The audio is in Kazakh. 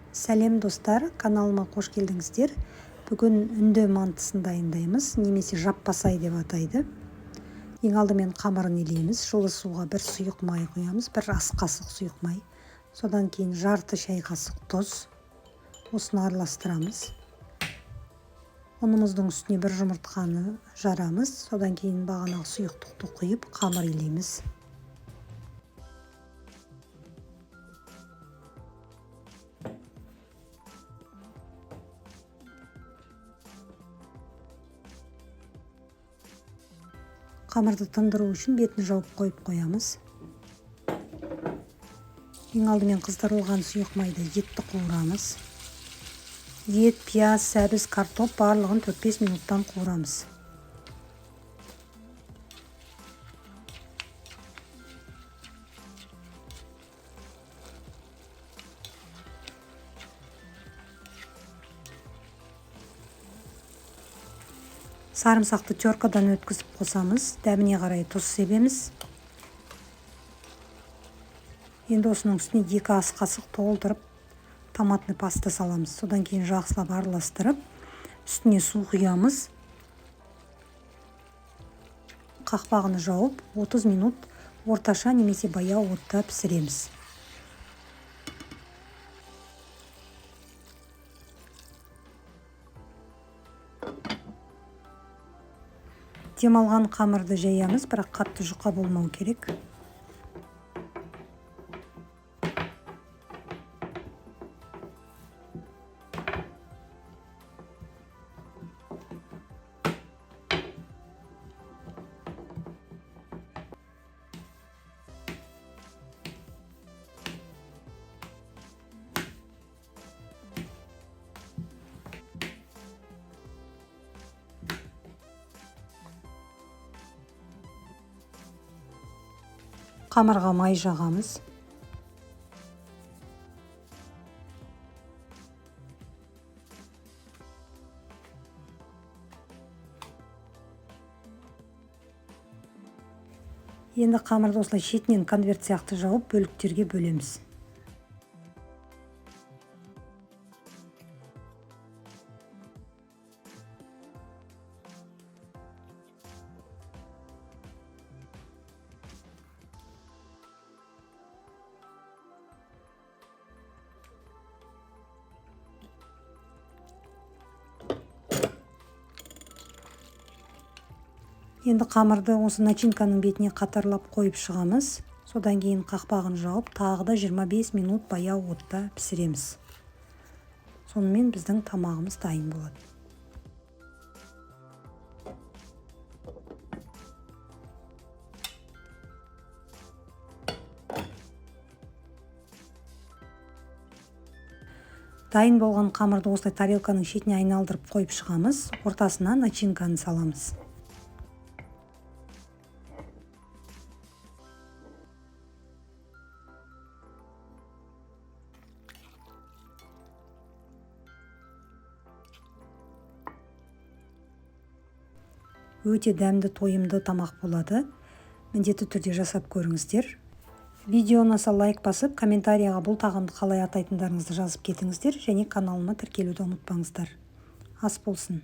Сәлем, достар! Каналыма қош келдіңіздер. Бүгін үнді мантысын дайындаймыз немесе жаппасай деп атайды. Ең алдымен қамырын илейміз. Жылы суға бір сұйық май құямыз, бір ас қасық сұйық май, содан кейін жарты шай қасық тұз. Осыны араластырамыз. Ұнымыздың үстіне бір жұмыртқаны жарамыз. Содан кейін бағанағы сұйықтықты құйып, қамыр илейміз. Қамырды тындыру үшін бетін жауып қойып қоямыз. Ең алдымен қыздырылған сұйық майда етті қуырамыз. Ет, пияз, сәбіз, картоп, барлығын 4-5 минуттан қуырамыз. Сарымсақты теркадан өткізіп қосамыз. Дәміне қарай тұз себеміз. Енді осының үстіне 2 ас қасық толтырып томатный паста саламыз. Содан кейін жақсылап араластырып, үстіне су құямыз. Қақпағын жауып, 30 минут орташа немесе баяу отта пісіреміз. Демалған қамырды жаямыз, бірақ қатты жұқа болмау керек. Қамырға май жағамыз. Енді қамырды осылай шетінен конверт сияқты жауып, бөліктерге бөлеміз. Енді қамырды осы начинканың бетіне қатарлап қойып шығамыз. Содан кейін қақпағын жауып, тағы да 25 минут баяу отта пісіреміз. Сонымен біздің тамағымыз дайын болады. Дайын болған қамырды осылай тарелканың шетіне айналдырып қойып шығамыз. Ортасына начинканы саламыз. Өте дәмді, тойымды тамақ болады. Міндетті түрде жасап көріңіздер. Видео ұнаса, лайк басып, комментарияға бұл тағамды қалай атайтындарыңызды жазып кетіңіздер және каналыма тіркелуді ұмытпаңыздар. Ас болсын.